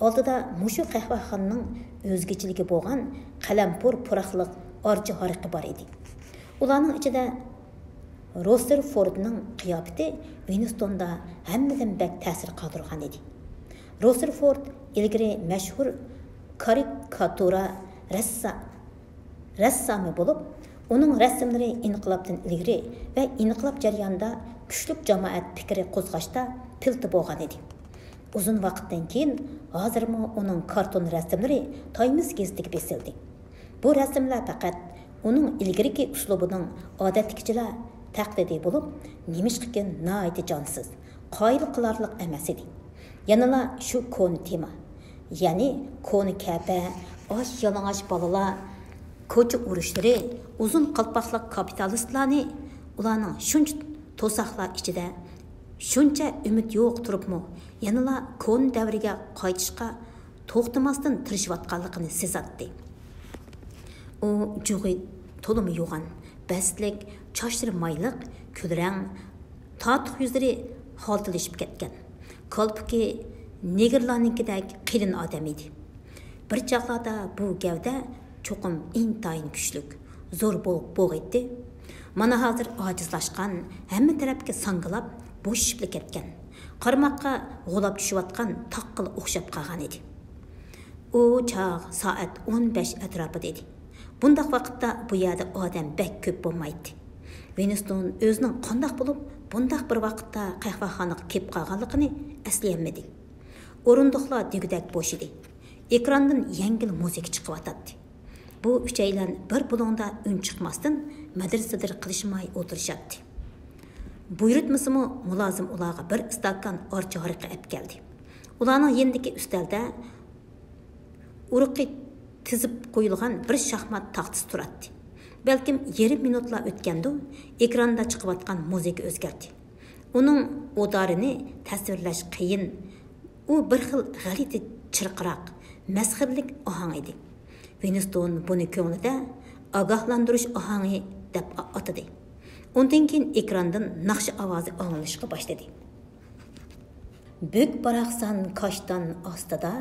ئالدىدا مۇشۇ قەھۋەخانىنىڭ ئۆزگىچىلىكى بولغان قەلەمپۇر پۇراقلىق ئارچا ھارىقى بار ئىدى. ئۇلارنىڭ ئىچىدە روسېرفوردنىڭ قىياپىتى ۋىنستوندا ھەممىدىن بەك تەسىر قالدۇرغان ئىدى. روسېرفورد ئىلگىرى مەشھۇر كارىكاتۇرا رەسسا-، رەسسامى بولۇپ، ئۇنىڭ رەسىملىرى ئىنقىلابتىن ئىلگىرى ۋە ئىنقىلاب جەريانىدا كۈچلۈك جامائەت پىكرى قوزغاشتا پىلتە بولغان ئىدى. ئۇزۇن ۋاقىتتىن كېيىن ھازىرمۇ ئۇنىڭ كارتون رەسىملىرى تايمس گېزىتىگە بېسىلدى. بۇ رەسىملەر پەقەت ئۇنىڭ ئىلگىرىكى ئۇسلۇبىنىڭ ئادەتتىكىچىلا تەقلىدى بولۇپ، نېمىشقىكىن ناھايىتى جانسىز، قايىل قىلارلىق ئەمەس ئىدى. يەنىلا شۇ كونا تېما، يەنى كونا كەپە، ئاچ يالىڭاچ بالىلار، كوچا ئۇرۇشلىرى، ئۇزۇن قالپاقلىق كاپىتالىستلارنى، ئۇلارنىڭ شۇنچە توساقلار ئىچىدە شۇنچە ئۈمىد يوق تۇرۇپمۇ، يەنىلا كونا دەۋرگە قايتىشقا توختىماستىن تىرىشىۋاتقانلىقىنى سېزاتتى. ئۇ جۇغى تولىمۇ يوغان، بەستلىك، چاچلىرى مايلىق، كۈلرەڭ، تاتۇق يۈزلىرى خالتىلىشىپ كەتكەن، كالپۇكى نېگىرلارنىڭكىدەك قېلىن ئادەم ئىدى. بىر چاغلاردا بۇ گەۋدە چوقۇم ئىنتايىن كۈچلۈك، زور بولۇپ بوغىيتتى. مانا ھازىر ئاجىزلاشقان، ھەممە تەرەپكە ساڭگىلاپ، بوشىشىپلا كەتكەن، قارىماققا غۇلاپ چۈشۈۋاتقان تاغقىلا ئوخشاپ قالغان ئىدى. ئۇ چاغ سائەت ئون بەش ئەتراپىدا ئىدى. بۇنداق ۋاقىتتا بۇ يەردە ئادەم بەك كۆپ بولمايتتى. ۋىنستون ئۆزىنىڭ قانداق بولۇپ بۇنداق بىر ۋاقىتتا قەھۋەخانىغا كېلىپ قالغانلىقىنى ئەسلىيەلمىدى. ئورۇندۇقلار دېگۈدەك بوش ئىدى. ئېكراندىن يەڭگىل مۇزىكا چىقىۋاتاتتى. بۇ ئۈچەيلەن بىر بۇلۇڭدا ئۈن چىقماستىن مەدىر-سەدىر قىلىشماي ئولتۇرۇشاتتى. بۇيرۇتمىسىمۇ، مۇلازىم ئۇلارغا بىر ئىستاكان ئارچا ھارىقى ئەپ كەلدى. ئۇلارنىڭ يېنىدىكى ئۈستەلدە ئۇرۇقى تىزىپ قويۇلغان بىر شاھمات تاختىسى تۇراتتى. بەلكىم يېرىم مىنۇتلا ئۆتكەندۇ، ئېكراندا چىقىۋاتقان مۇزىكا ئۆزگەردى. ئۇنىڭ ئۇدارىنى تەسۋىرلەش قىيىن. ئۇ بىر خىل غەلىتە چىرقىراق، مەسخىرىلىك ئاھاڭ ئىدى. ۋىنستون بۇنى كۆڭلىدە ئاگاھلاندۇرۇش ئاھاڭى دەپ ئاتىدى. ئۇندىن كېيىن ئېكراندىن ناخشا ئاۋازى ئاڭلىنىشقا باشلىدى. بۈك باراقسان كاشتان ئاستىدا،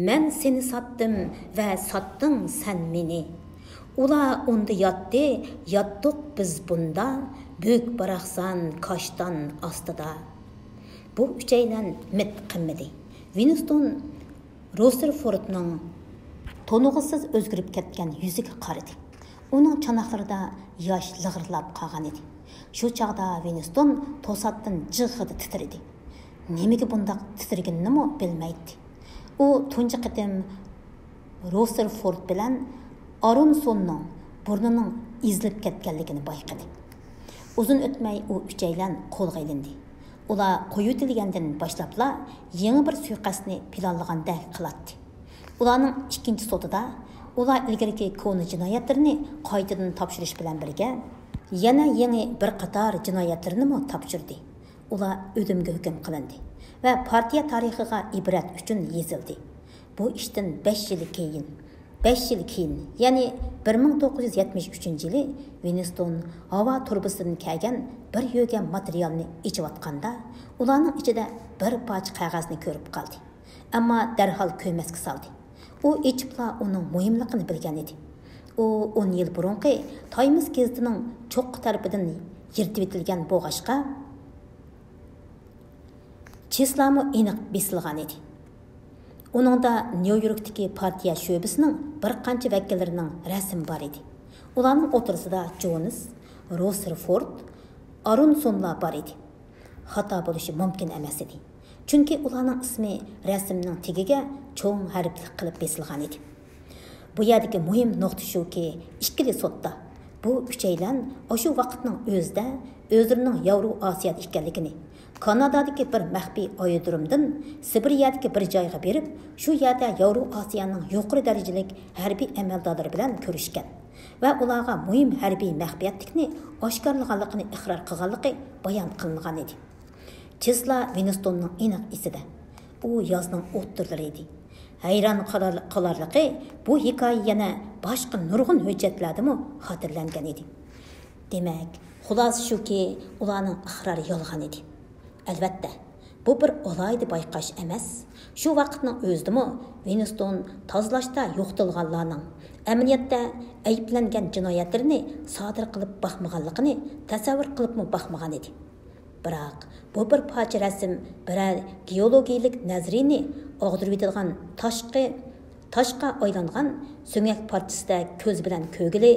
مەن سېنى ساتتىم ۋە ساتتىڭ سەن مېنى. ئۇلار ئۇندا ياتتى، ياتتۇق بىز بۇندا، بۈك باراقسان كاشتان ئاستىدا. بۇ ئۈچەيلەن مىت قىممىدى. ۋىنستون روسېرفوردنىڭ تونۇغۇسىز ئۆزگىرىپ كەتكەن يۈزىگە قارىدى. ئۇنىڭ چاناقلىرىدا ياش لىغىرلاپ قالغان ئىدى. شۇ چاغدا ۋىنستون توساتتىن جىغغىدە تىترىدى. نېمىگە بۇنداق تىترىگىنىنىمۇ بىلمەيتتى. ئۇ تۇنجى قېتىم روسېرفورد بىلەن ئارونسوننىڭ بۇرنىنىڭ ئېزىلىپ كەتكەنلىكىنى بايقىدى. ئۇزۇن ئۆتمەي ئۇ ئۈچەيلەن قولغا ئېلىندى. ئۇلار قويۇۋېتىلگەندىن باشلاپلا يېڭى بىر سۇيىقەستنى پىلانلىغاندەك قىلاتتى. ئۇلارنىڭ ئىككىنچى سوتىدا ئۇلار ئىلگىرىكى كونا جىنايەتلىرىنى قايتىدىن تاپشۇرۇش بىلەن بىرگە، يەنە يېڭى بىر قاتار جىنايەتلىرىنىمۇ تاپشۇردى. ئۇلار ئۆلۈمگە ھۆكۈم قىلىندى ۋە پارتىيە تارىخىغا ئىبرەت ئۈچۈن يېزىلدى. بۇ ئىشتىن بەش يىل كېيىن، بەش يىل كېيىن، يەنى بىر مىڭ توققۇز يۈز يەتمىش ئۈچىنچى يىلى ۋىنستون ھاۋا تۇرۇبىسىدىن كەلگەن بىر يۆگەم ماتېرىيالنى ئېچىۋاتقاندا، ئۇلارنىڭ ئىچىدە بىر پارچە قەغەزنى كۆرۈپ قالدى. ئەمما دەرھال كۆمەچكە سالدى. ئۇ ئېچىپلا ئۇنىڭ مۇھىملىقىنى بىلگەن ئىدى. ئۇ ئون يىل بۇرۇنقى تايمس گېزىتىنىڭ چوققا تەرىپىدىن يىرتىۋېتىلگەن بولغاچقا، چىسلامۇ ئېنىق بېسىلغان ئىدى. ئۇنىڭدا نيۇ يوركتىكى پارتىيە شۆبىسىنىڭ بىر قانچە ۋەكىللىرىنىڭ رەسىمى بار ئىدى. ئۇلارنىڭ ئوتتۇرىسىدا جونس، روسېرفورد، ئارونسونلار بار ئىدى. خاتا بولۇشى مۇمكىن ئەمەس ئىدى. چۈنكى ئۇلارنىڭ ئىسمى رەسىمنىڭ تېگىگە چوڭ ھەرپلىك قىلىپ بېسىلغان ئىدى. بۇ يەردىكى مۇھىم نۇقتا شۇكى، ئىككىلى سوتتا بۇ ئۈچەيلەن ئاشۇ ۋاقىتنىڭ ئۆزىدە ئۆزلىرىنىڭ ياۋرو ئاسىيادا ئىكەنلىكىنى، كانادادىكى بىر مەخپىي ئايرودرومدىن سىبىرىيەدىكى بىر جايغا بېرىپ، شۇ يەردە ياۋرو ئاسىيانىڭ يۇقىرى دەرىجىلىك ھەربىي ئەمەلدارلىرى بىلەن كۆرۈشكەن ۋە ئۇلارغا مۇھىم ھەربىي مەخپىيەتلىكنى ئاشكارىلىغانلىقىنى ئىقرار قىلغانلىقى بايان قىلىنغان ئىدى. چىسلا ۋىنستوننىڭ ئېنىق ئېسىدە. ئۇ يازنىڭ ئوتتۇرىلىرى ئىدى. ھەيران قالار-، قالارلىقى، بۇ ھېكايە يەنە باشقا نۇرغۇن ھۆججەتلەردىمۇ خاتىرىلەنگەن ئىدى. دېمەك، خۇلاسە شۇكى، ئۇلارنىڭ ئىقرارى يالغان ئىدى. ئەلۋەتتە، بۇ بىر ئالاھىدە بايقاش ئەمەس. شۇ ۋاقىتنىڭ ئۆزىدىمۇ ۋىنستون تازىلاشتا يوقىتىلغانلارنىڭ، ئەمەلىيەتتە ئەيىبلەنگەن جىنايەتلىرىنى سادىر قىلىپ باقمىغانلىقىنى تەسەۋۋۇر قىلىپمۇ باقمىغان ئىدى. بىراق، بۇ بىر پارچە رەسىم بىرەر گېئولوگىيىلىك نەزەرىيىنى ئاغدۇرۇۋېتىدىغان تاشقى، تاشقا ئايلانغان سۆڭەك پارچىسىدەك كۆز بىلەن كۆرگىلى،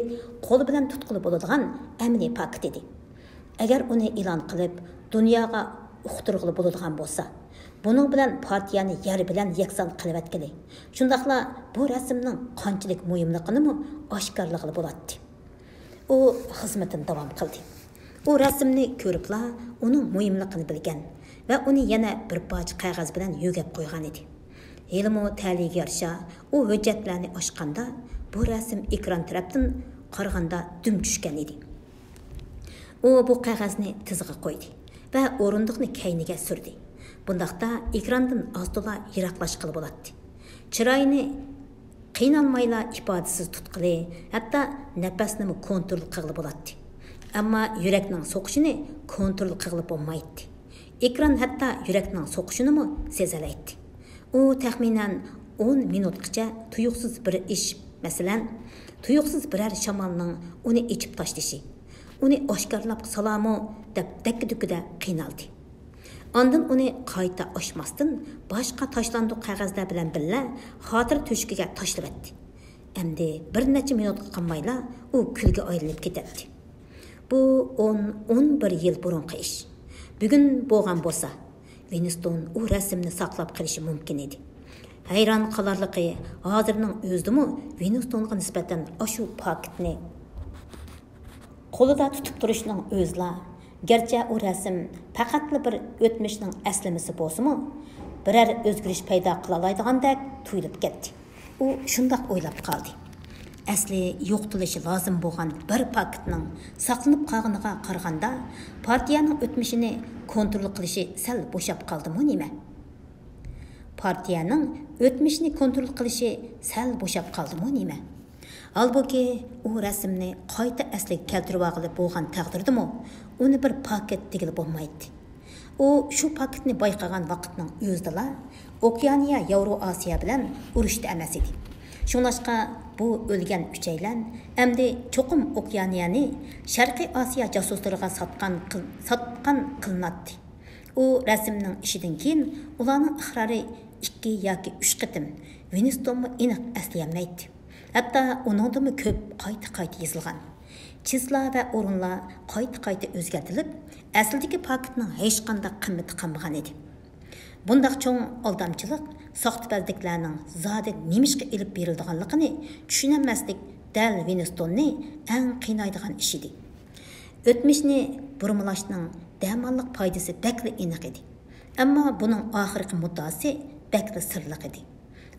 قول بىلەن تۇتقىلى بولىدىغان ئەمەلىي پاكىت ئىدى. ئەگەر ئۇنى ئېلان قىلىپ، دۇنياغا ئۇقتۇرغىلى بولىدىغان بولسا، بۇنىڭ بىلەن پارتىيەنى يەر بىلەن يەكسان قىلىۋەتكىلى، شۇنداقلا بۇ رەسىمنىڭ قانچىلىك مۇھىملىقىنىمۇ ئاشكارىلىغىلى بولاتتى. ئۇ خىزمىتىنى داۋام قىلدى. ئۇ رەسىمنى كۆرۈپلا ئۇنىڭ مۇھىملىقىنى بىلگەن ۋە ئۇنى يەنە بىر پارچە قەغەز بىلەن يۆگەپ قويغان ئىدى. ھېلىمۇ تەلىيىگە يارىشا، ئۇ ھۆججەتلەرنى ئاچقاندا، بۇ رەسىم ئېكران تەرەپتىن قارىغاندا دۈم چۈشكەن ئىدى. ئۇ بۇ قەغەزنى تىزىغا قويدى ۋە ئورۇندۇقنى كەينىگە سۈردى. بۇنداقتا ئېكراندىن ئاز-تولا يىراقلاشقىلى بولاتتى. چىرايىنى قىينالمايلا ئىپادىسىز تۇتقىلى، ھەتتا نەپەسنىمۇ كونترول قىلغىلى بولاتتى. ئەمما يۈرەكنىڭ سوقۇشىنى كونترول قىلغىلى بولمايتتى. ئېكران ھەتتا يۈرەكنىڭ سوقۇشىنىمۇ سېزەلەيتتى. ئۇ تەخمىنەن ئون مىنۇتقىچە تۇيۇقسىز بىر ئىش، مەسىلەن، تۇيۇقسىز بىرەر شامالنىڭ ئۇنى ئېچىپ تاشلىشى، ئۇنى ئاشكارىلاپ سالامۇ دەپ دەككە-دۈككىدە قىينالدى. ئاندىن ئۇنى قايتا ئاچماستىن، باشقا تاشلاندۇق قەغەزلەر بىلەن بىللە خاتىرە تۆشۈكىگە تاشلىۋەتتى. ئەمدى بىر نەچچە مىنۇتقا قالمايلا ئۇ كۈلگە ئايلىنىپ كېتەتتى. بۇ ئون، ئون بىر يىل بۇرۇنقى ئىش. بۈگۈن بولغان بولسا، ۋىنستون ئۇ رەسىمنى ساقلاپ قېلىشى مۇمكىن ئىدى. ھەيران قالارلىقى، ھازىرنىڭ ئۆزىدىمۇ ۋىنستونغا نىسبەتەن ئاشۇ پاكىتنى قولىدا تۇتۇپ تۇرۇشنىڭ ئۆزىلا، گەرچە ئۇ رەسىم پەقەتلا بىر ئۆتمۈشنىڭ ئەسلىمىسى بولسىمۇ، بىرەر ئۆزگىرىش پەيدا قىلالايدىغاندەك تۇيۇلۇپ كەتتى. ئۇ شۇنداق ئويلاپ قالدى. ئەسلى يوقىتىلىشى لازىم بولغان بىر پاكىتنىڭ ساقلىنىپ قالغىنىغا قارىغاندا، پارتىيەنىڭ ئۆتمۈشىنى كونترول قىلىشى سەل بوشاپ قالدىمۇ نېمە؟ پارتىيەنىڭ ئۆتمۈشىنى كونترول قىلىشى سەل بوشاپ قالدىمۇ نېمە؟ ھالبۇكى، ئۇ رەسىمنى قايتا ئەسلىگە كەلتۈرۈۋالغىلى بولغان تەقدىردىمۇ، ئۇنى بىر پاكىت دېگىلى بولمايتتى. ئۇ شۇ پاكىتنى بايقىغان ۋاقىتنىڭ ئۆزىدىلا ئوكيانىيە ياۋرو ئاسىيا بىلەن ئۇرۇشتا ئەمەس ئىدى. شۇڭلاشقا، بۇ ئۆلگەن ئۈچەيلەن ئەمدى چوقۇم ئوكيانىيەنى شەرقىي ئاسىيا جاسۇسلىرىغا ساتقان قىل-، ساتقان قىلىناتتى. ئۇ رەسىمنىڭ ئىشىدىن كېيىن ئۇلارنىڭ ئىقرارى ئىككى ياكى ئۈچ قېتىم، ۋىنستونمۇ ئېنىق ئەسلىيەلمەيتتى. ھەتتا ئۇنىڭدىنمۇ كۆپ قايتا-قايتا يېزىلغان. چىسلا ۋە ئورۇنلار قايتا-قايتا ئۆزگەرتىلىپ، ئەسلىدىكى پاكىتنىڭ ھېچقانداق قىممىتى قالمىغان ئىدى. بۇنداق چوڭ ئالدامچىلىق، ساختىپەزلىكلەرنىڭ زادى نېمىشقا ئېلىپ بېرىلىدىغانلىقىنى چۈشىنەلمەسلىك دەل ۋىنستوننى ئەڭ قىينايدىغان ئىش ئىدى. ئۆتمۈشنى بۇرمىلاشنىڭ دەماللىق پايدىسى بەكلا ئېنىق ئىدى. ئەمما بۇنىڭ ئاخىرقى مۇددىئاسى بەكلا سىرلىق ئىدى.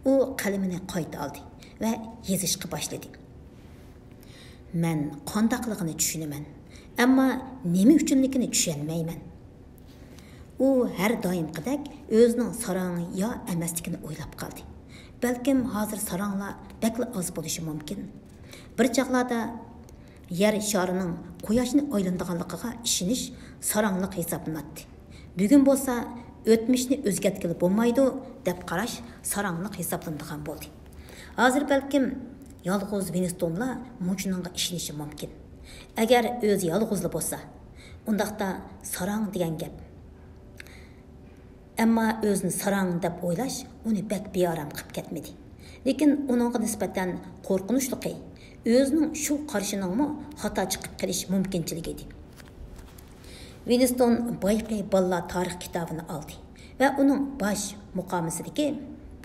ئۇ قەلىمىنى قايتا ئالدى ۋە يېزىشقا باشلىدى. مەن قانداقلىقىنى چۈشىنىمەن، ئەمما نېمە ئۈچۈنلۈكىنى چۈشەنمەيمەن. ئۇ ھەر دائىمقىدەك ئۆزىنىڭ ساراڭ يا ئەمەسلىكىنى ئويلاپ قالدى. بەلكىم ھازىر ساراڭلار بەكلا ئاز بولۇشى مۇمكىن. بىر چاغلاردا يەر شارىنىڭ قۇياشنى ئايلىنىدىغانلىقىغا ئىشىنىش ساراڭلىق ھېسابلىناتتى. بۈگۈن بولسا ئۆتمۈشنى ئۆزگەرتكىلى بولمايدۇ دەپ قاراش ساراڭلىق ھېسابلىنىدىغان بولدى. ھازىر بەلكىم يالغۇز ۋىنستونلا مۇشۇنىڭغا ئىشىنىشى مۇمكىن. ئەگەر ئۆزى يالغۇزلا بولسا، ئۇنداقتا ساراڭ دېگەن گەپ. ئەمما ئۆزىنى ساراڭ دەپ ئويلاش ئۇنى بەك بىئارام قىلىپ كەتمىدى. لېكىن ئۇنىڭغا نىسبەتەن قورقۇنچلۇقى، ئۆزىنىڭ شۇ قارىشىنىڭمۇ خاتا چىقىپ قېلىش مۇمكىنچىلىكى ئىدى. ۋىنستون بايىقى بالىلار تارىخ كىتابىنى ئالدى ۋە ئۇنىڭ باش مۇقاۋىسىدىكى،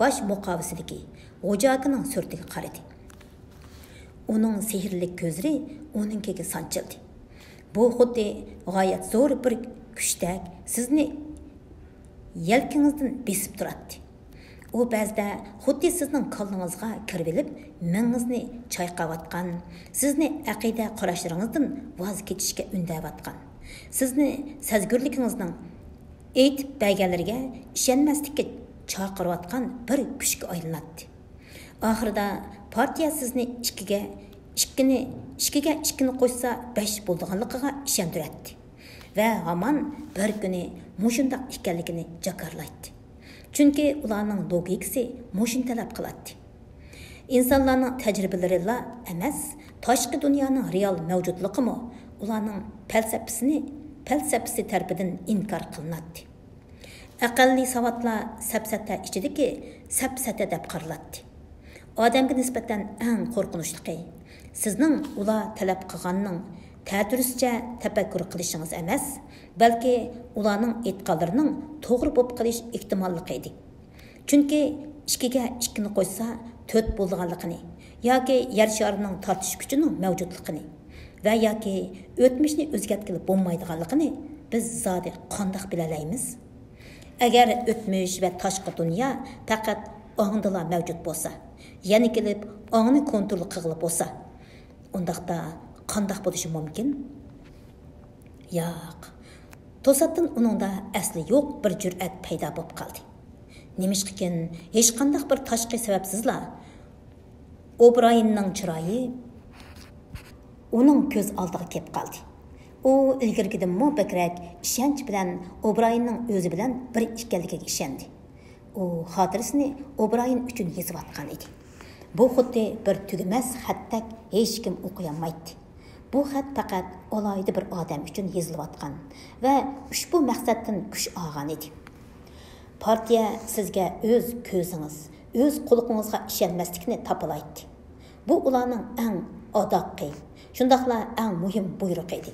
باش مۇقاۋىسىدىكى غوجاكىنىڭ سۈرىتىگە قارىدى. ئۇنىڭ سېھىرلىك كۆزلىرى ئۇنىڭكىگە سانچىلدى. بۇ خۇددى غايەت زور بىر كۈچتەك سىزنى يەلكىڭىزدىن بېسىپ تۇراتتى. ئۇ بەزىدە خۇددى سىزنىڭ كاللىڭىزغا كىرىۋېلىپ، مېڭىڭىزنى چايقاۋاتقان، سىزنى ئەقىدە قاراشلىرىڭىزدىن ۋاز كېچىشكە ئۈندەۋاتقان، سىزنى سەزگۈرلۈكىڭىزنىڭ ئېيتىپ بەرگەنلىرىگە ئىشەنمەسلىككە چاقىرىۋاتقان بىر كۈچكە ئايلىناتتى. ئاخىرىدا پارتىيە سىزنى ئىككىگە، ئىككىنى، ئىككىگە ئىككىنى قوشسا بەش بولىدىغانلىقىغا ئىشەندۈرەتتى ۋە ھامان بىر كۈنى مۇشۇنداق ئىكەنلىكىنى جاكارلايتتى. چۈنكى ئۇلارنىڭ لوگىكىسى مۇشۇنى تەلەپ قىلاتتى. ئىنسانلارنىڭ تەجرىبىلىرىلا ئەمەس، تاشقى دۇنيانىڭ رېئال مەۋجۇتلۇقىمۇ ئۇلارنىڭ پەلسەپىسىنى، پەلسەپىسى تەرىپىدىن ئىنكار قىلىناتتى. ئەقەللىي ساۋاتلار سەپسەتە ئىچىدىكى سەپسەتە دەپ قارىلاتتى. ئادەمگە نىسبەتەن ئەڭ قورقۇنچلۇقى، سىزنىڭ ئۇلار تەلەپ قىلغاننىڭ تەتۈرىسىچە تەپەككۇر قىلىشىڭىز ئەمەس، بەلكى ئۇلارنىڭ ئېيتقانلىرىنىڭ توغرا بولۇپ قېلىش ئېھتىماللىقى ئىدى. چۈنكى ئىككىگە ئىككىنى قوشسا تۆت بولىدىغانلىقىنى ياكى يەر شارىنىڭ تارتىش كۈچىنىڭ مەۋجۇتلۇقىنى ۋە ياكى ئۆتمۈشنى ئۆزگەرتكىلى بولمايدىغانلىقىنى بىز زادى قانداق بىلەلەيمىز؟ ئەگەر ئۆتمۈش ۋە تاشقى دۇنيا پەقەت ئاڭدىلا مەۋجۇت بولسا، يەنە كېلىپ ئاڭنى كونترول قىلغىلى بولسا، ئۇنداقتا قانداق بولۇشى مۇمكىن؟ ياق. توساتتىن ئۇنىڭدا ئەسلى يوق بىر جۈرئەت پەيدا بولۇپ قالدى. نېمىشقىكىن، ھېچقانداق بىر تاشقى سەۋەبسىزلا ئوبرايېننىڭ چىرايى ئۇنىڭ كۆز ئالدىغا كېلىپ قالدى. ئۇ ئىلگىرىكىدىنمۇ بەكرەك ئىشەنچ بىلەن ئوبرايېننىڭ ئۆزى بىلەن بىر ئىكەنلىكىگە ئىشەندى. ئۇ خاتىرىسىنى ئوبرايېن ئۈچۈن يېزىۋاتقان ئىدى. بۇ خۇددى بىر تۈگىمەس خەتتەك، ھېچكىم ئوقۇيالمايتتى. بۇ خەت پەقەت ئالاھىدە بىر ئادەم ئۈچۈن يېزىلىۋاتقان ۋە ئۇشبۇ مەقسەتتىن كۈچ ئالغان ئىدى. پارتىيە سىزگە ئۆز كۆزىڭىز، ئۆز قۇلىقىڭىزغا ئىشەنمەسلىكنى تاپىلايتتى. بۇ ئۇلارنىڭ ئەڭ ئاداققى، شۇنداقلا ئەڭ مۇھىم بۇيرۇقى ئىدى.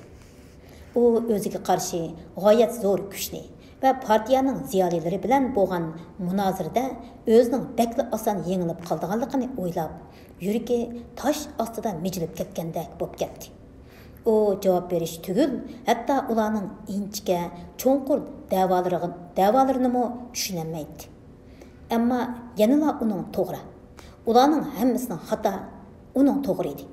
ئۇ ئۆزىگە قارشى غايەت زور كۈچنى ۋە پارتىيەنىڭ زىيالىيلىرى بىلەن بولغان مۇنازىرىدە ئۆزىنىڭ بەكلا ئاسان يېڭىلىپ قالىدىغانلىقىنى ئويلاپ، يۈرىكى تاش ئاستىدا مىجىلىپ كەتكەندەك بولۇپ كەتتى. ئۇ جاۋاب بېرىش تۈگۈل، ھەتتا ئۇلارنىڭ ئىنچىكە، چوڭقۇر دەۋالىرىغا-، دەۋالىرىنىمۇ چۈشىنەلمەيتتى. ئەمما يەنىلا ئۇنىڭ توغرا، ئۇلارنىڭ ھەممىسىنىڭ خاتا، ئۇنىڭ توغرا ئىدى.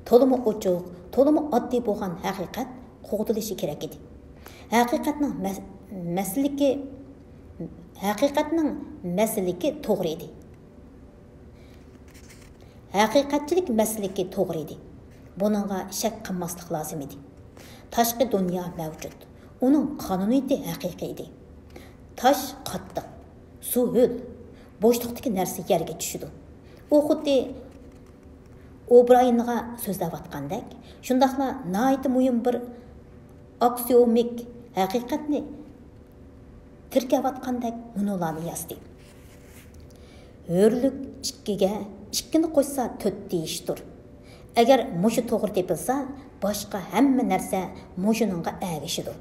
تولىمۇ ئوچۇق، تولىمۇ ئاددىي بولغان ھەقىقەت قوغدىلىشى كېرەك ئىدى. ھەقىقەتنىڭ مەس-، مەسلىكى، ھەقىقەتنىڭ مەسلىكى توغرا ئىدى. ھەقىقەتچىلىك مەسلىكى توغرا ئىدى. بۇنىڭغا شەك قىلماسلىق لازىم ئىدى. تاشقى دۇنيا مەۋجۇت. ئۇنىڭ قانۇنىيىتى ھەقىقىي ئىدى. تاش قاتتىق، سۇ ھۆل، بوشلۇقتىكى نەرسە يەرگە چۈشىدۇ. ئۇ خۇددى ئوبرايېنغا سۆزلەۋاتقاندەك، شۇنداقلا ناھايىتى مۇھىم بىر ئاكسىيومىك ھەقىقەتنى تىركەۋاتقاندەك مۇنۇلارنى يازدى. ھۆرلۈك ئىككىگە ئىككىنى قوشسا تۆت دېيىشتۇر. ئەگەر مۇشۇ توغرا تېپىلسا، باشقا ھەممە نەرسە مۇشۇنىڭغا ئەگىشىدۇ.